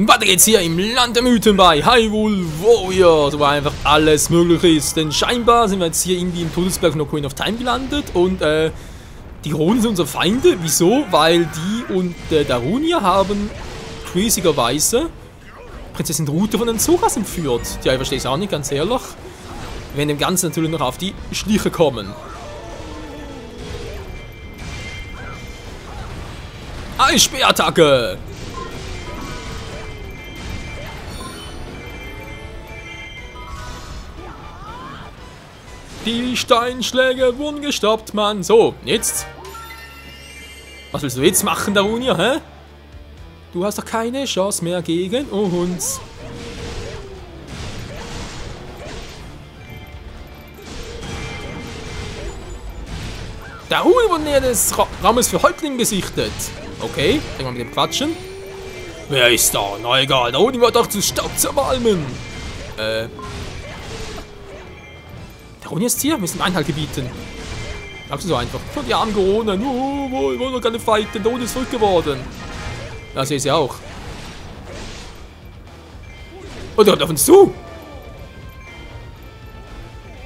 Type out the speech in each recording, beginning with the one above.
Weiter geht's hier im Land der Mythen bei Hyrule Warriors, wo einfach alles möglich ist. Denn scheinbar sind wir jetzt hier irgendwie im Todesberg von Ocarina of Time gelandet und die Ronen sind unsere Feinde. Wieso? Weil die und Darunia haben crazygerweise Prinzessin Rute von den Zoras entführt. Ja, ich verstehe es auch nicht, ganz ehrlich. Wir werden dem Ganzen natürlich noch auf die Schliche kommen. Eisspeerattacke! Die Steinschläge wurden gestoppt, Mann. So, jetzt. Was willst du jetzt machen, Darunia, hä? Du hast doch keine Chance mehr gegen uns. Darunia wurde näher des Raumes für Häuptling gesichtet. Okay, irgendwann mit dem Quatschen. Wer ist da? Na egal, Darunia war doch zu Staub zermalmen. Darunia ist hier, wir müssen Einhalt gebieten. Glaubst du so einfach? Von die armen Geronen. Wir wollen doch keine fighten. Darunia ist verrückt geworden. Ja, sehe ich sie auch. Und der kommt auf uns zu.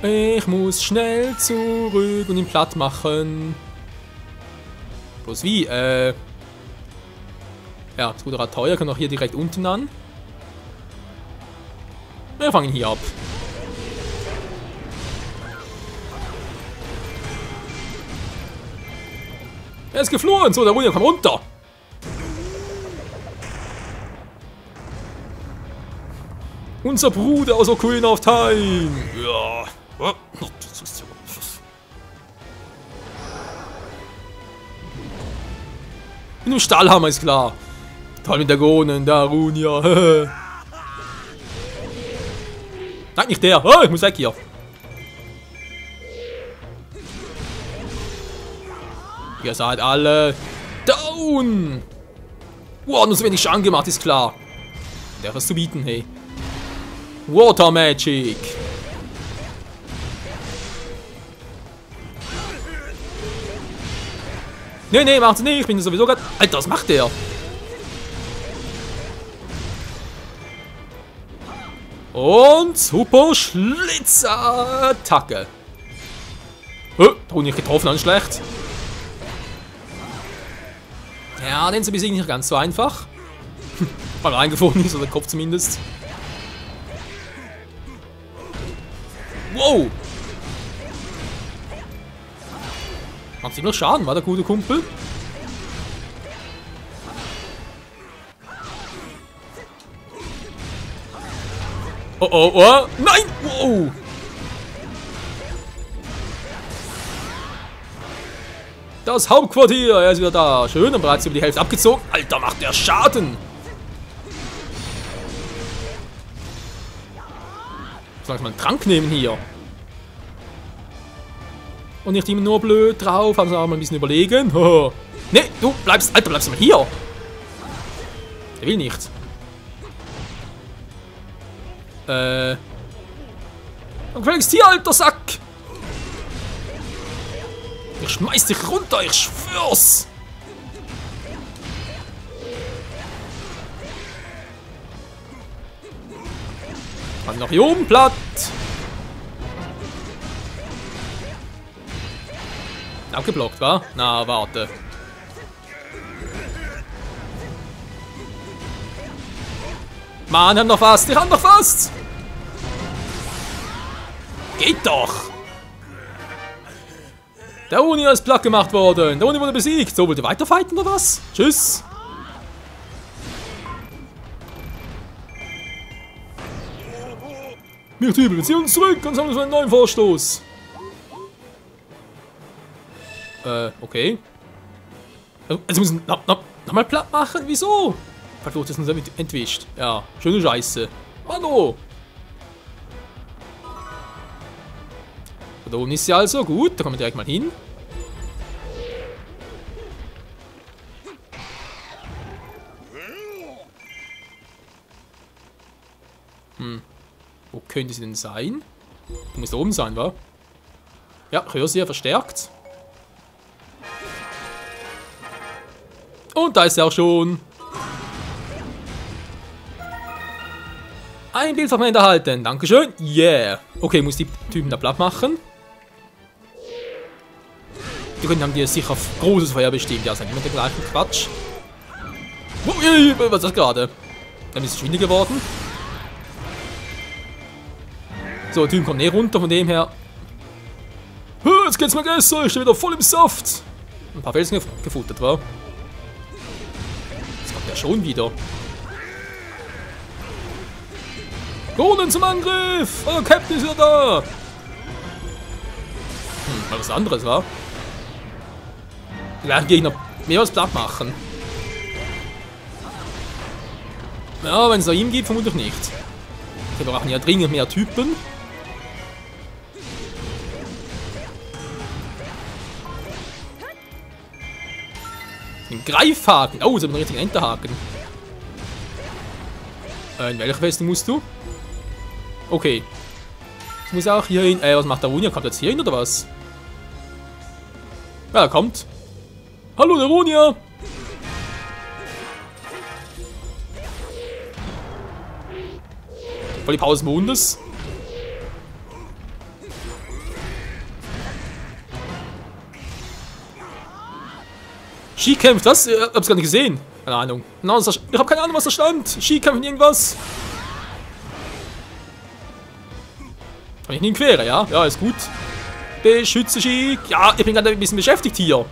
Ich muss schnell zurück und ihn platt machen. Bloß wie? Ja, das gute Rad teuer, kann auch hier direkt unten an. Wir fangen hier ab. Er ist geflohen. So, Darunia, komm runter. Unser Bruder aus Ocarina of Time. Ja. Mit dem Stahlhammer ist klar. Toll mit der Gonen, Darunia. Nein, nicht der. Oh, ich muss weg hier. Ihr seid alle down. Wow, nur so wenig Schaden gemacht, ist klar. Der hat was zu bieten, hey. Water Magic. Nee, macht's nicht. Ich bin sowieso gerade. Alter, was macht der? Und super Schlitzattacke. Da wurde nicht getroffen, dann schlecht. Ja, den zu besiegen nicht ganz so einfach. Weil er eingefroren ist, oder der Kopf zumindest. Wow! Macht ziemlich Schaden, war der gute Kumpel. Oh, oh, oh! Nein! Wow! Das Hauptquartier, er ist wieder da. Schön, und bereits über die Hälfte abgezogen. Alter, macht der Schaden! Soll ich mal einen Trank nehmen hier? Und nicht immer nur blöd drauf, also auch mal ein bisschen überlegen. Oh. Ne, du bleibst, Alter, bleibst du mal hier. Der will nicht. Dann gefälligst hier, alter Sack. Ich schmeiß dich runter, ich schwör's. Mach noch hier oben platt. Abgeblockt, wa? Na, warte. Mann, haben noch fast! Ich hab noch fast! Geht doch! Der Uni ist platt gemacht worden. Der Uni wurde besiegt. So, wollt ihr weiterfighten oder was? Tschüss! Nicht übel, wir ziehen uns zurück und sammeln uns einen neuen Vorstoß. Okay. Also müssen nochmal platt machen? Wieso? Verdammt, das ist uns entwischt. Ja, schöne Scheiße. Hallo! Da oben ist sie also gut, da kommen wir direkt mal hin. Wo könnte sie denn sein? Die muss da oben sein, wa? Ja, ich höre sie ja verstärkt. Und da ist er auch schon. Ein Bildfragment erhalten. Dankeschön. Yeah. Okay, muss die Typen da platt machen. Die haben die sicher auf großes Feuer bestimmt. Ja, sind immer der gleiche Quatsch. Ui, was ist das gerade? Dann ist es schwindig geworden. So, der Typ kommt näher runter, von dem her. Jetzt geht's mir besser, ich stehe wieder voll im Saft. Ein paar Felsen gefuttert, war. Jetzt kommt er schon wieder. Ronen zum Angriff! Oh, Captain ist wieder da! Mal was anderes, wa? Wir werden Gegner mehr als platt machen. Ja, wenn es noch ihm gibt, vermutlich nicht. Wir brauchen ja dringend mehr Typen. Ein Greifhaken! Oh, jetzt haben wir einen richtigen Enterhaken. In welcher Festung musst du? Okay. Ich muss auch hier hin. Was macht der Ronia? Kommt jetzt hier hin oder was? Ja, er kommt. Hallo, der Ronia! Voll die Pause des Mondes. Ski kämpft, was? Ich hab's gar nicht gesehen. Keine Ahnung. Ich hab keine Ahnung, was da stand. Ski kämpft irgendwas. Kann ich nicht queren, ja? Ja, ist gut. Beschütze Ski. Ja, ich bin gerade ein bisschen beschäftigt hier.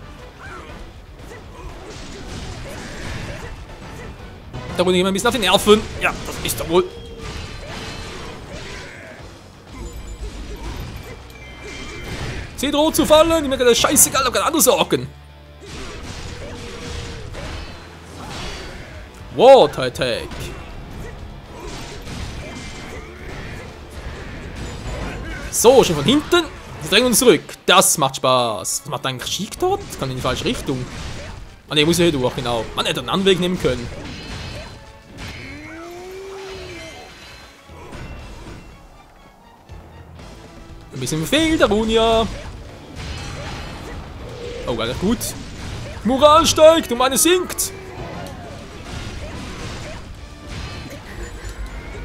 Da wurde ich immer ein bisschen auf die Nerven. Ja, das ist doch wohl. Sie droht zu fallen. Ich mir gerade scheißegal, ob keine andere Sorgen. Water Attack. So, schon von hinten. Wir drängen uns zurück. Das macht Spaß. Was macht eigentlich Schick dort? Kann in die falsche Richtung. Ah ne, muss ja hier durch, genau. Man hätte einen Anweg nehmen können. Ein bisschen Befehl, der Ronia. Oh, gar nicht gut. Moral steigt und meine sinkt.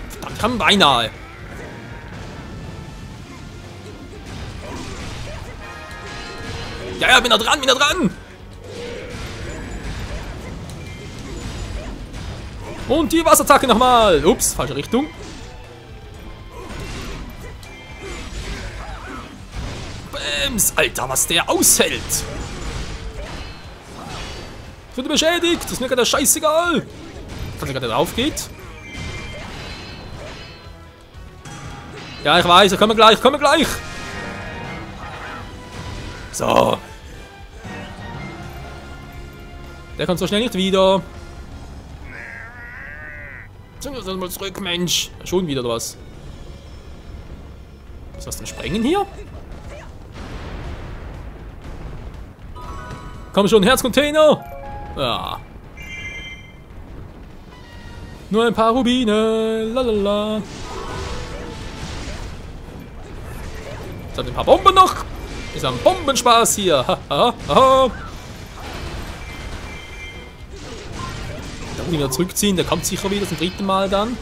Verdammt, kam beinahe. Ja, ja, bin da dran, bin da dran. Und die Wasserattacke nochmal. Ups, falsche Richtung. Bams, Alter, was der aushält. Ich wurde beschädigt, das ist mir gerade scheißegal. Dass er gerade drauf geht. Ja, ich weiß, ich komme gleich, So. Der kommt so schnell nicht wieder. Sind wir mal zurück, Mensch. Schon wieder oder was? Ist das denn Sprengen hier? Komm schon, Herzcontainer! Ja. Nur ein paar Rubine. Lalala. Jetzt haben wir ein paar Bomben noch. Ist ein Bombenspaß hier. Haha. Da muss ich wieder zurückziehen. Der kommt sicher wieder zum dritten Mal dann.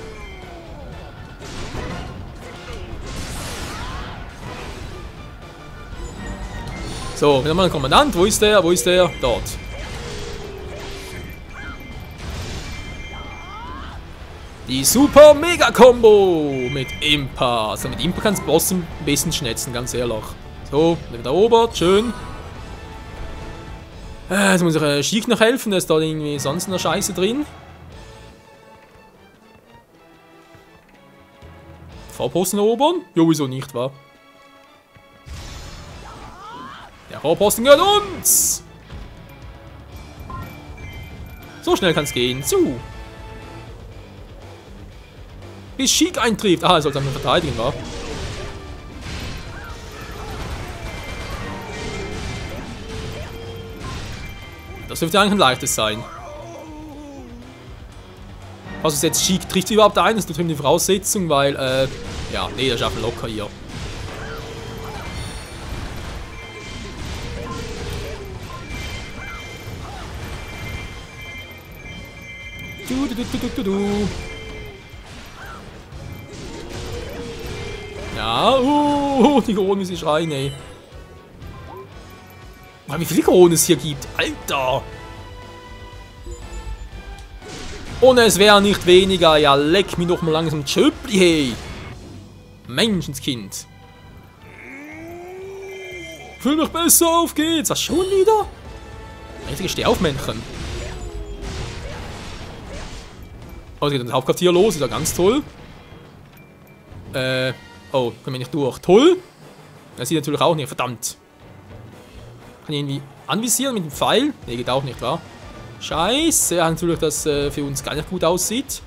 So, wir haben mal einen Kommandant. Wo ist der? Wo ist der? Dort. Die Super Mega Combo mit Impa. Also mit Impa kannst du Boss ein bisschen schnetzen, ganz ehrlich. So, wieder erobert, schön. Jetzt muss ich Schick noch helfen, der ist da irgendwie sonst noch Scheiße drin. Vorposten erobern? Jo, wieso nicht, wa? Der Vorposten gehört uns! So schnell kann es gehen. Zu! Bis Schick eintrifft. Ah, er sollte dann verteidigen, wa? Das dürfte eigentlich ein leichtes sein. Was ist jetzt Schick? Trifft sie überhaupt ein? Das tut ihm die Voraussetzung, weil, ja, nee, der schafft locker hier. Ja, die Krone, sie schreien, ey. Mann, wie viele Kronen es hier gibt. Alter. Und es wäre nicht weniger. Ja, leck mich doch mal langsam Tschöpli, hey. Menschenskind. Fühl mich besser, auf geht's. Was, schon wieder? Richtiges Stehaufmännchen. Oh, es geht das Hauptquartier los. Ist ja ganz toll. Oh, können wir nicht durch. Toll. Das sieht natürlich auch nicht. Verdammt. Kann ich irgendwie anvisieren mit dem Pfeil? Ne, geht auch nicht, wa? Scheiße. Ja, natürlich, dass für uns gar nicht gut aussieht.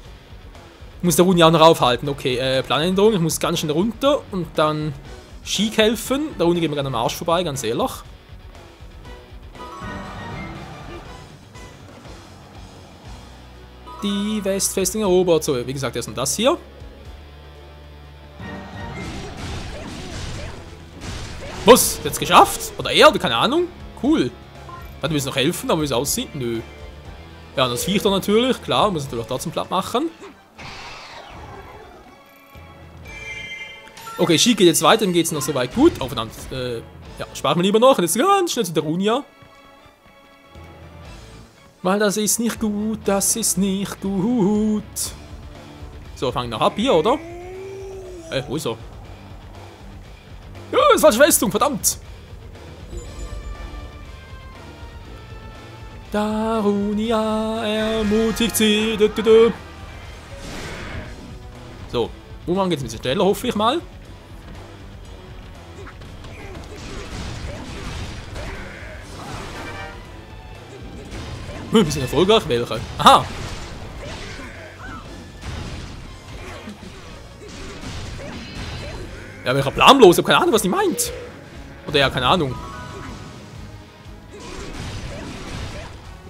Ich muss der Runi auch noch aufhalten. Okay, Planänderung. Ich muss ganz schnell runter und dann Schick helfen. Der Runi geht mir gerne am Arsch vorbei, ganz ehrlich. Die Westfestung erobert. So, wie gesagt, erst das hier. Was? Jetzt geschafft? Oder er? Oder keine Ahnung? Cool. Warte, wir müssen noch helfen, aber wie es aussieht? Nö. Ja, das Viech da natürlich. Klar, muss natürlich auch trotzdem platt machen. Okay, Schick geht jetzt weiter, dann geht es noch soweit gut. Oh, verdammt. Ja, sparen wir lieber noch. Und jetzt ganz schnell zu der Runia. Weil das ist nicht gut, das ist nicht gut. So, fangen wir noch ab hier, oder? Wo ist er? Ja, das ist falsche Festung, verdammt! Darunia ermutigt sie. So, Umgang geht es ein bisschen schneller, hoffe ich mal. Wir sind erfolgreich, welche? Aha! Ja, welcher planlos? Ich habe keine Ahnung, was die meint. Oder ja, keine Ahnung.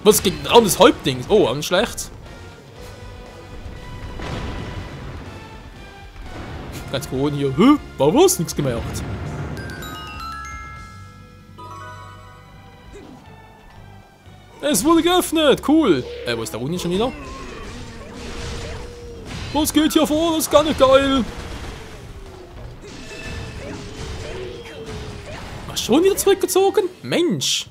Was gegen den Raum des Häuptlings? Oh, auch nicht schlecht. Ganz cool hier. War was? Nichts gemerkt. Es wurde geöffnet. Cool. Wo ist der Runi schon wieder? Was geht hier vor? Das ist gar nicht geil. Schon wieder zurückgezogen? Mensch!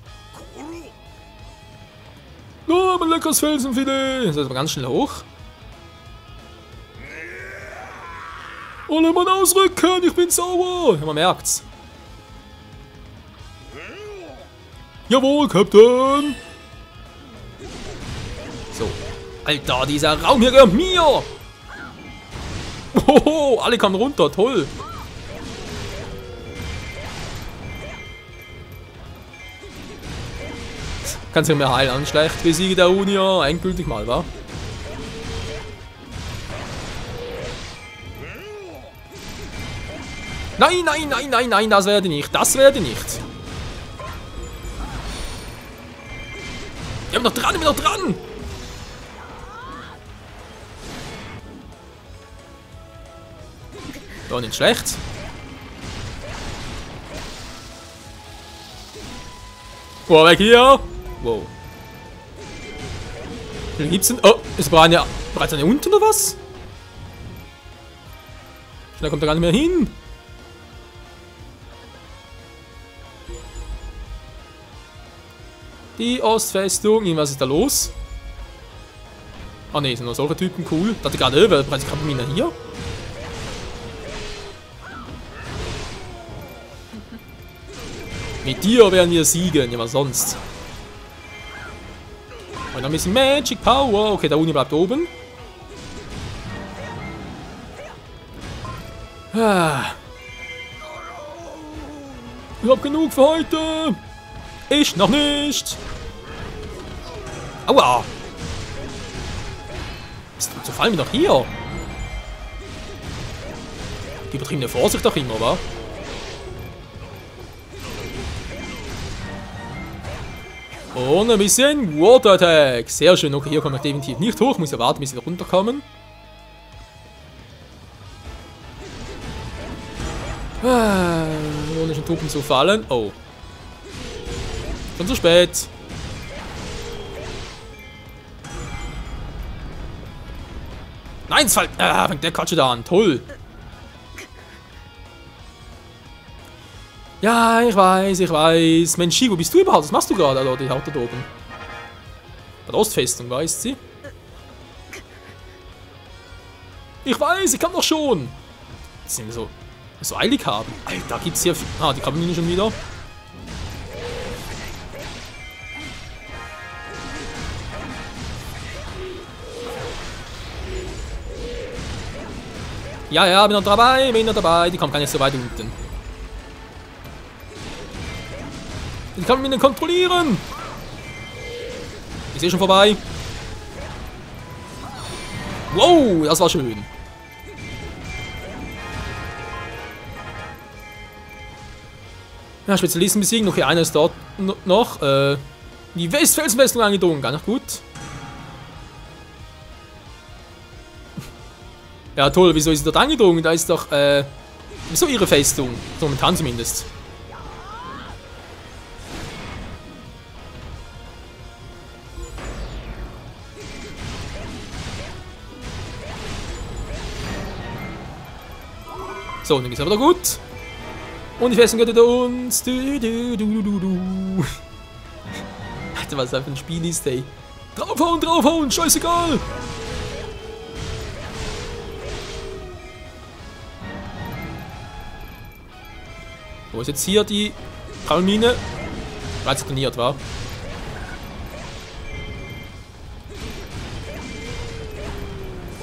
Oh, mein leckeres Felsenfilet! Das ist aber ganz schnell hoch. Alle Mann ausrücken! Ich bin sauer! Ja, man merkt's. Jawohl, Captain! So. Alter, dieser Raum hier gehört mir! Hoho, alle kamen runter, toll! Kannst du mir heilen an, schlecht besiege der Unia, endgültig mal, wa? Nein, nein, nein, nein, nein, das werde nicht, das werde nicht. Ich bin noch dran, ich bin noch dran! So, nicht schlecht. Oh, weg hier! Wow. Wie viel gibt's denn? Oh, ist bereits eine unten oder was? Schnell kommt er gar nicht mehr hin. Die Ostfestung. Was ist da los? Ah ne, sind nur solche Typen, cool. Da hat er gerade bereits gerade Mine hier. Mit dir werden wir siegen, ja was sonst. Und ein bisschen Magic Power. Okay, der Uni bleibt oben. Ich hab genug für heute. Ich noch nicht. Aua. So fallen wir doch hier. Die übertriebene Vorsicht doch immer, wa? Und ein bisschen Water Attack. Sehr schön. Okay, hier kommen wir definitiv nicht hoch. Muss ja warten, bis wir runterkommen. Ohne schon Truppen zu fallen. Oh. Schon zu spät. Nein, es fällt. Fängt der Quatsch da an. Toll. Ja, ich weiß, ich weiß. Mensch, Shi, wo bist du überhaupt? Was machst du gerade, Alter, die Haut da oben? Bei der Ostfestung, weißt sie? Ich weiß, ich kann doch schon. Das sind so eilig haben. Alter, gibt's hier... Ah, die Kabine schon wieder. Ja, ja, bin noch dabei, Die kommt gar nicht so weit unten. Ich kann mich nicht kontrollieren. Ich sehe schon vorbei. Wow, das war schön. Ja, Spezialisten besiegen. Okay, einer ist dort noch. Die Westfelsenfestung eingedrungen. Gar nicht gut. Ja, toll. Wieso ist sie dort eingedrungen? Da ist doch, wieso ihre Festung? Momentan zumindest. So, dann geht's aber gut. Und die Festung gehört hinter uns. Alter, was das für ein Spiel ist, ey. Draufhauen, scheißegal. Wo ist jetzt hier die Kraulmine? Bereits trainiert, war.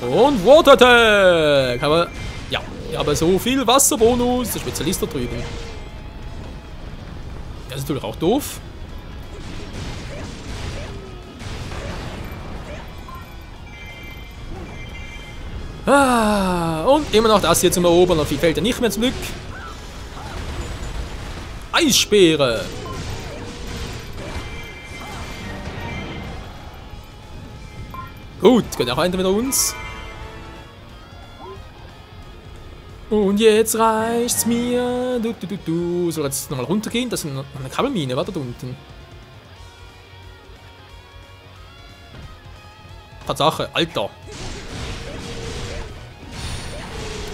Und Water Attack! Aber, ja, aber so viel Wasserbonus. Der Spezialist da drüben. Das ist natürlich auch doof. Und immer noch das hier zum Erobern. Noch viel fällt ja nicht mehr zum Glück. Eisspeere. Gut, gehört auch einer mit uns. Und jetzt reicht's mir. Soll jetzt nochmal runtergehen? Das ist eine Kabelmine, war da unten. Tatsache, Alter.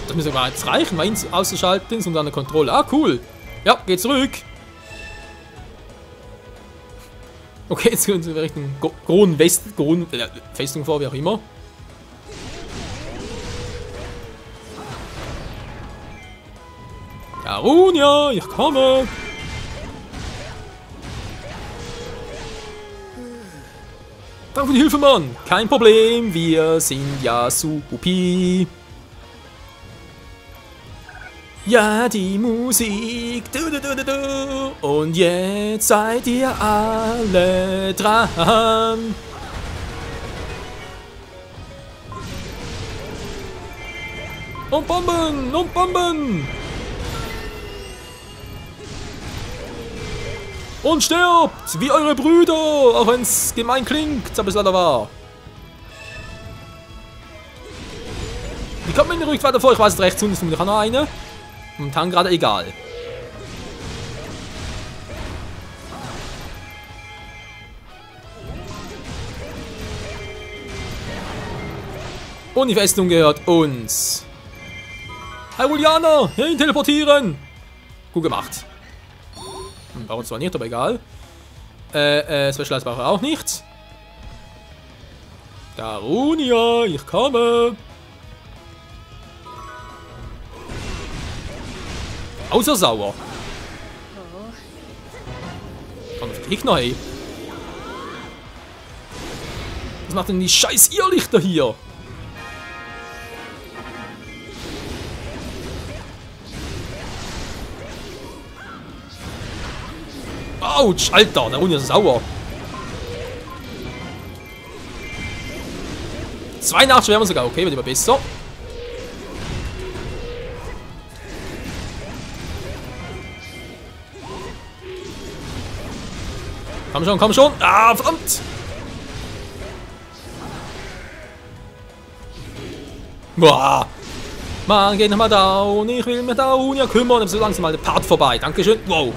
Das müsste aber jetzt reichen, mal eins auszuschalten und dann eine Kontrolle. Ah, cool. Ja, geht zurück. Okay, jetzt gehen wir Richtung Festung vor, wie auch immer. Arunia, ich komme. Danke für die Hilfe, Mann. Kein Problem, wir sind ja supi. Ja, die Musik. Und jetzt seid ihr alle dran. Und Bomben, und Bomben. Und stirbt, wie eure Brüder, auch wenn es gemein klingt, aber es leider wahr. Wie kommt man denn ruhig weiter vor? Ich weiß, rechts unten ist noch eine. Momentan gerade egal. Und die Festung gehört uns. Hey Juliana, hin teleportieren. Gut gemacht. Brauchen zwar nicht, aber egal. Specialized brauche auch nicht. Darunia, ich komme. Außer sauer. Kann auf Gegner, ey. Was macht denn die scheiß Irrlichter hier? Autsch, Alter, der Uni ist sauer. 82 wären wir sogar, okay, wird immer besser. Komm schon, komm schon. Ah, verdammt. Boah. Mann, geht nochmal down. Ich will mir down. Ja, kümmern. Dann ist so langsam mal der Part vorbei. Dankeschön. Wow.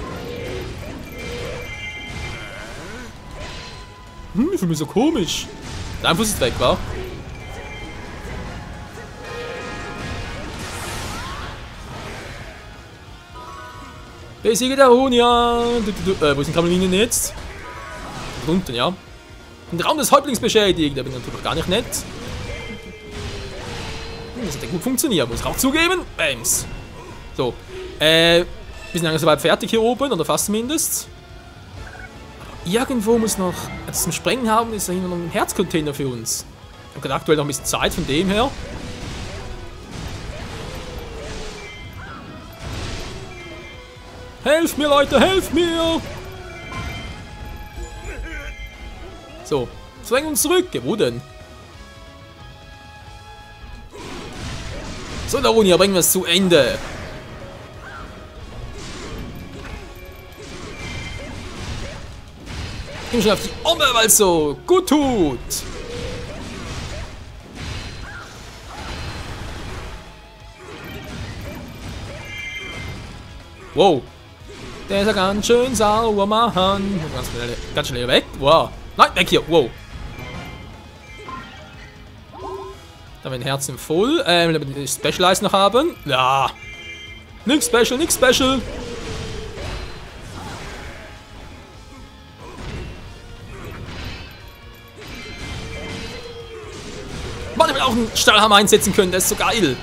Ich fühle mich so komisch. Der Einfluss ist weg, wa? Besiege der Arunia. Wo sind Kamelinien jetzt? Unten, ja. Den Raum des Häuptlings beschädigt. Der bin natürlich gar nicht nett. Das hat ja gut funktioniert, muss ich auch zugeben. Bams. So. Wir sind eigentlich soweit fertig hier oben, oder fast zumindest. Irgendwo muss noch. Zum Sprengen haben, ist da hinten noch ein Herzcontainer für uns. Ich habe aktuell noch ein bisschen Zeit von dem her. Helft mir, Leute, helft mir! So, zwängen uns zurück. Ja, wo denn? So, Darunia, bringen wir es zu Ende. Gib schon auf die Omme, weil es so gut tut. Wow. Der ist ja ganz schön sauer, Mann. Ganz schnell weg. Wow. Nein, weg hier. Wow. Da haben wir ein Herzen voll. Wenn wir die Specialized noch haben. Ja. Nix Special, nix Special. Man hätte auch einen Stahlhammer einsetzen können. Der ist so geil.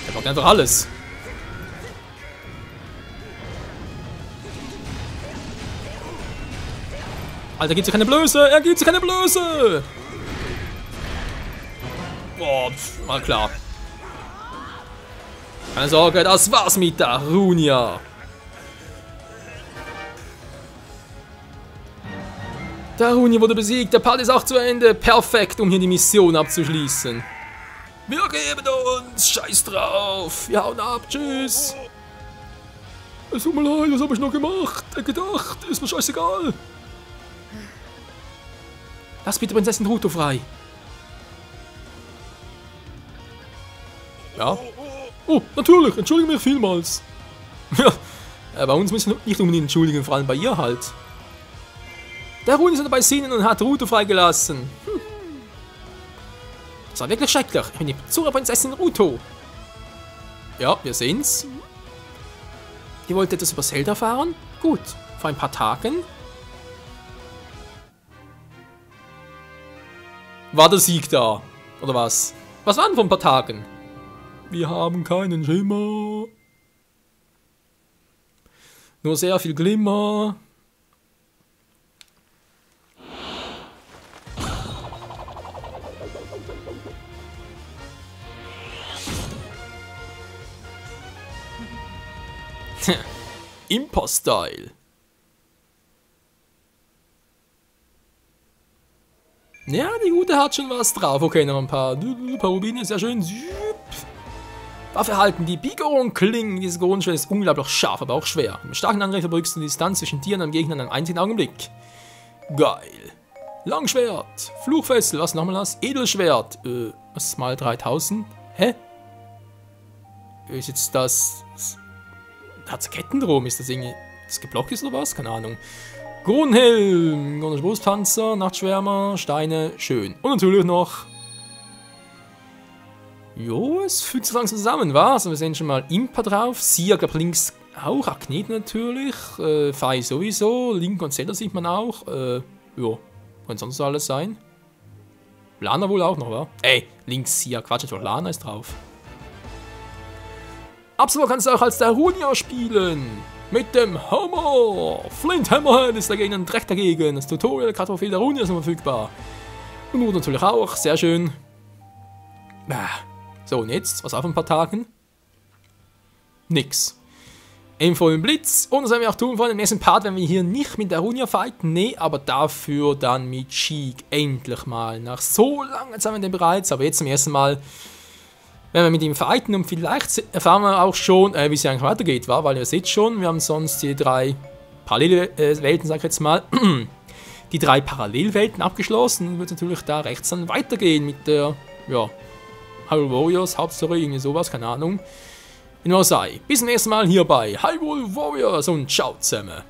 Der braucht einfach alles. Alter, gibt sich keine Blöße! Er gibt sich keine Blöße! Boah, mal klar. Keine Sorge, das war's mit Darunia. Darunia wurde besiegt, der Part ist auch zu Ende. Perfekt, um hier die Mission abzuschließen. Wir geben uns! Scheiß drauf! Wir hauen ab, tschüss! Es tut mir leid, was habe ich noch gemacht? Gedacht, ist mir scheißegal. Lass bitte Prinzessin Ruto frei. Ja. Oh, natürlich. Entschuldige mich vielmals. Ja, bei uns müssen wir nicht unbedingt entschuldigen, vor allem bei ihr halt. Der Rune ist dabei Sinnen und hat Ruto freigelassen. Das war wirklich schrecklich. Ich bin die Zora-Prinzessin Ruto. Ja, wir sehen's. Ihr wollt etwas über Zelda erfahren? Gut. Vor ein paar Tagen. War der Sieg da? Oder was? Was waren vor ein paar Tagen? Wir haben keinen Schimmer. Nur sehr viel Glimmer. Impost-Style. Ja, die Gute hat schon was drauf. Okay, noch ein paar Rubine, sehr schön. Waffe halten, die Bigeron-Klingen. Dieses Grundschwert ist unglaublich scharf, aber auch schwer. Mit starken Angriff überbrückst du die Distanz zwischen dir und einem Gegner in einem einzigen Augenblick. Geil. Langschwert. Fluchfessel, was nochmal das? Edelschwert. Was ist mal 3000? Hä? Ist jetzt das... Hat's Ketten drum? Ist das irgendwie... Das geblockt ist oder was? Keine Ahnung. Kronenhelm, Brustpanzer, Nachtschwärmer, Steine, schön. Und natürlich noch... Jo, es fügt sich langsam zusammen, was? Also wir sehen schon mal Impa drauf, Sia, glaube links auch, Aknet natürlich, Fei sowieso, Link und Zelda sieht man auch, jo, könnte sonst so alles sein. Lana wohl auch noch, wa? Links Sia, Quatsch, doch Lana ist drauf. Absolut kannst du auch als Darunia spielen. Mit dem Hammer. Flint Hammerhead ist dagegen ein Dreck dagegen. Das Tutorial Kartoffel Darunia ist noch verfügbar. Und Not natürlich auch. Sehr schön. So, und jetzt? Was auf ein paar Tagen? Nix. Vollen Blitz. Und das werden wir auch tun wollen. Im nächsten Part werden wir hier nicht mit Darunia fighten. Nee, aber dafür dann mit Sheik. Endlich mal. Nach so langer Zeit haben wir den bereits. Aber jetzt zum ersten Mal... Wenn wir mit ihm fighten und vielleicht erfahren wir auch schon, wie es eigentlich weitergeht, wa? Weil ihr seht schon, wir haben sonst die 3 Parallelwelten, sag ich jetzt mal, die 3 Parallelwelten abgeschlossen. Dann wird natürlich da rechts dann weitergehen mit der, ja, Hyrule Warriors, Hauptstory, irgendwie sowas, keine Ahnung. Wie nur sei. Bis zum nächsten Mal hier bei Hyrule Warriors und ciao zusammen.